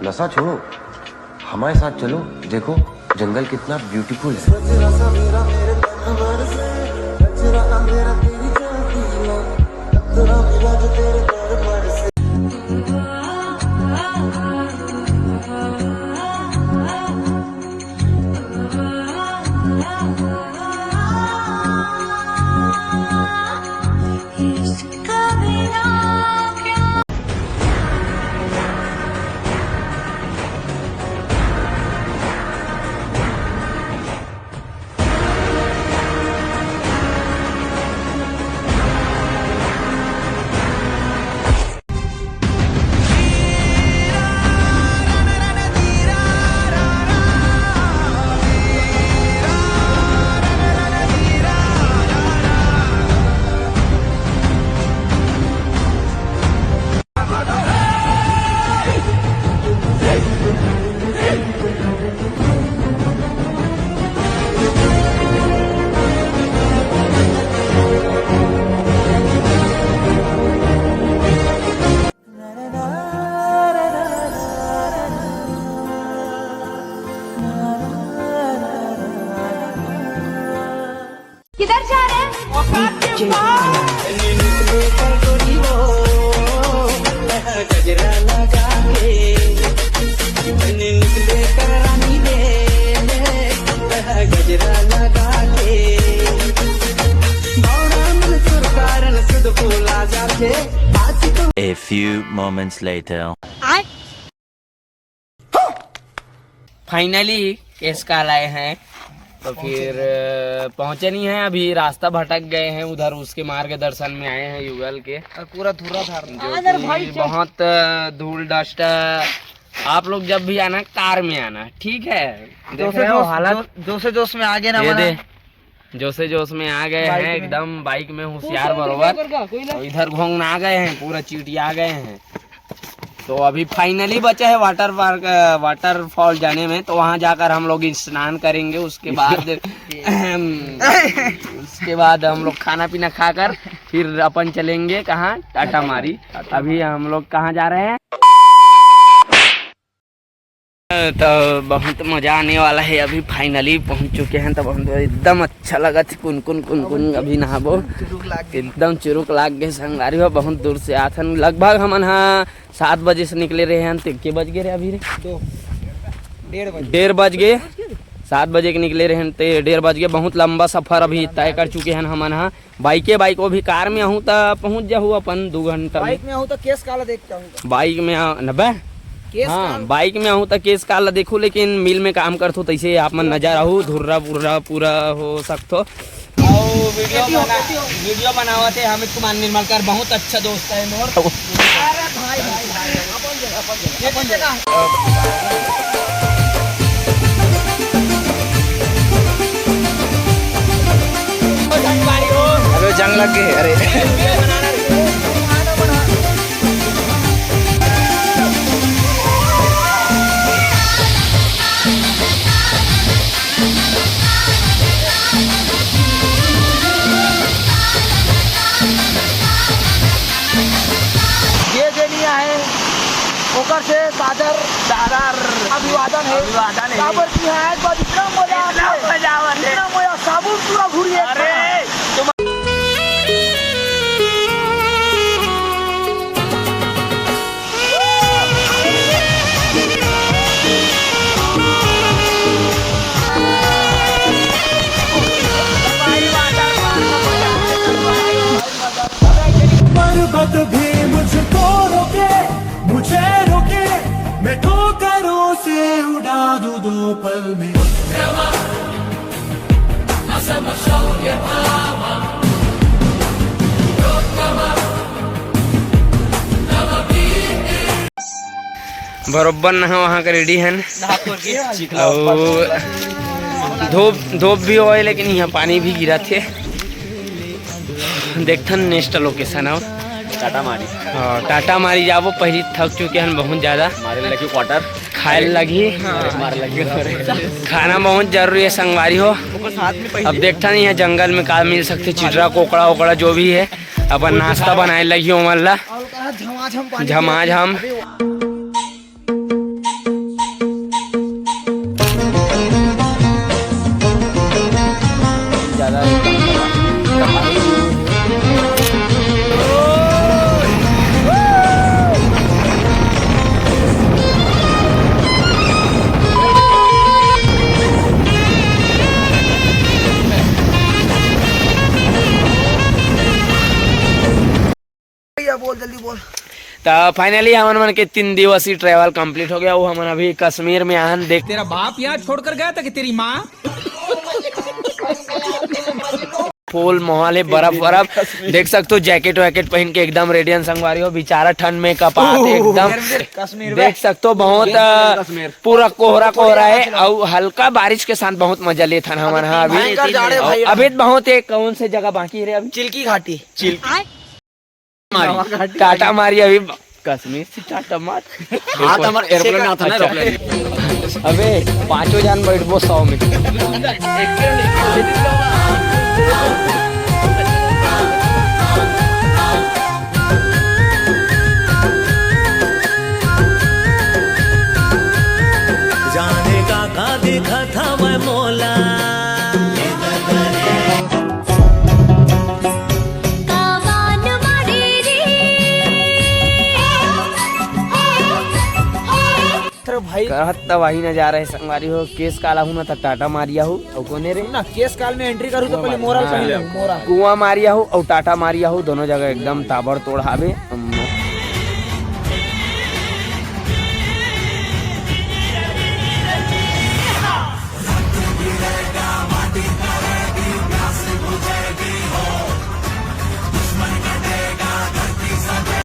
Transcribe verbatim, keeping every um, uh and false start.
नशा छोड़ो, हमारे साथ चलो, देखो जंगल कितना ब्यूटीफुल है। किधर जा रहे हैं? औकात के बाहर। A few moments later. Finally Keshkal आए हैं, तो फिर अ, पहुंचे नहीं हैं, अभी रास्ता भटक गए हैं उधर, उसके मार्गदर्शन में आए हैं युगल के। और पूरा धुर्रा धार जो अरे कि भाई, चल। बहुत अ, धूल डस्ट, अ, आप लोग जब भी आना कार में आना, ठीक है? देख जोश रहे हो जोश, हालत? जो-, जोश जोश में आगे ना ये बना। दे, जोश जोश में आ गए बाइक हैं में। एकदम, बाइक में होशियार बरोबर। तो इधर घूमना आ गए हैं, पूरा चीटी आ गए हैं। तो अभी फाइनली बचा है वाटर पार्क, अ, वाटरफॉल जाने में, तो वहाँ जाकर हम लोग स्नान करेंगे। उसके बाद उसके बाद हम लोग खाना पीना खाकर फिर अपन चलेंगे कहाँ? टाटा मारी। अभी हम लोग कहाँ जा रहे हैं? तो बहुत मजा आने वाला है। अभी फाइनली पहुंच चुके हैं, तो बहुत एकदम अच्छा लगा था। कुन कुन कुन कुन अभी नहाबो, एकदम चुरुक लाग गए संगवारी हो। बहुत दूर से आथन, लगभग हमन हा सात बजे से निकले रहे हैं। ते के बज गए रे अभी रे? दो, डेढ़ बजे। डेढ़ बज गए। सात बजे के निकले रहे हैं, ते डेढ़ बज गए। बहुत लंबा सफर अभी तय कर चुके हैं हमन हा। बाइके बाइक, वो भी कार में आहूँ त पहुँच जाहू अपन दू घंटा में। बाइक में आहूँ त केश काला देख के आहूँ। बाइक में आ, न बे? केश हाँ, काला। बाइक में आहूँ त केश काला देखू, लेकिन मिल में काम करथो, तैसे आप मन नजर आहू, धुर्रा पुर्रा पूरा हो सकथो। अउ वीडियो केटी हो, बना-, केटी हो। वीडियो बनावत हे अमित कुमार निर्मलकर, बहुत अच्छा दोस्त है मोर। अरे भाई, भाई, भाई, अपन जगह, अपन जगह, अपन जगह। अबे जंग लग गए, अरे। ये जे नहीं आए, ओकर से सादर, सादर अभिवादन है। अभिवादन है। काबर की यहाँ एक बार इतना मजा इतना आथे। मजा आवत है। इतना मजा, साबुन पूरा घुरी है। अरे, तुम पर्वत भी मुझको रोके, मुझे रोके, मैं ठोकरों से उड़ा दूं दो पल में। बरोबर नहा वहाँ के रेडी हन। नहा खोर के। अउ धूप, धूप भी होए, लेकिन यहाँ पानी भी गिरा थे। देखथन नेक्स्ट लोकेशन हो। टाटा मारी। हाँ, टाटा मारी जाबो, पहली थक चुके हन बहुत ज्यादा। मारे लगी क्वार्टर। खाए लगी। मारे लगी। खाना बहुत जरूरी है संगवारी हो। ओकर साथ में पहले अब देखथन यहाँ जंगल में का मिल सकथे, चिटरा, कोकड़ा, ओकड़ा जो भी है, अपन नाश्ता बनाए लगी ओमन ला। झमाझम पानी झमाझम। अभी त finally हमन मन के तीन दिवसीय travel complete हो गया। वो हमन अभी कश्मीर में आहन। देख, तेरा बाप यहाँ छोड़कर गया था कि तेरी माँ? Full माहौल है, बर्फ बर्फ। देख सकते हो, जैकेट वैकेट पहन के एकदम रेडियन संगवारी हो। बेचारा ठंड में कपात है एकदम। कश्मीर देख सकते हो, बहुत अ, पूरा कोहरा कोहरा है। और हल्का बारिश के साथ बहुत मजा लेथन हमन। हाँ, अभी अभी बहुत एक कौन से जगह बाकी है रे अभी? चिल्की घाटी। चिल्की मारी। टाटा मारी अभी। कश्मीर से टाटा मार। हाँ, तो हमारा एरोप्लेन आता ना, एरोप्लेन। अबे, पांचों जान बैठबो सौ में। जाने का का दिखत हवय मोला। अरे भाई, करत त वही नजारा है संगवारी हो। केस काल आहू ना त टाटा मारिया हूँ। अउ कोने रे? ना, केस काल में एंट्री करूँ तो पहले मोरल पहले मोरल। कुआं मारिया हूँ अउ टाटा मारिया हूँ, दोनों जगह एकदम ताबड़तोड़ हावे। हम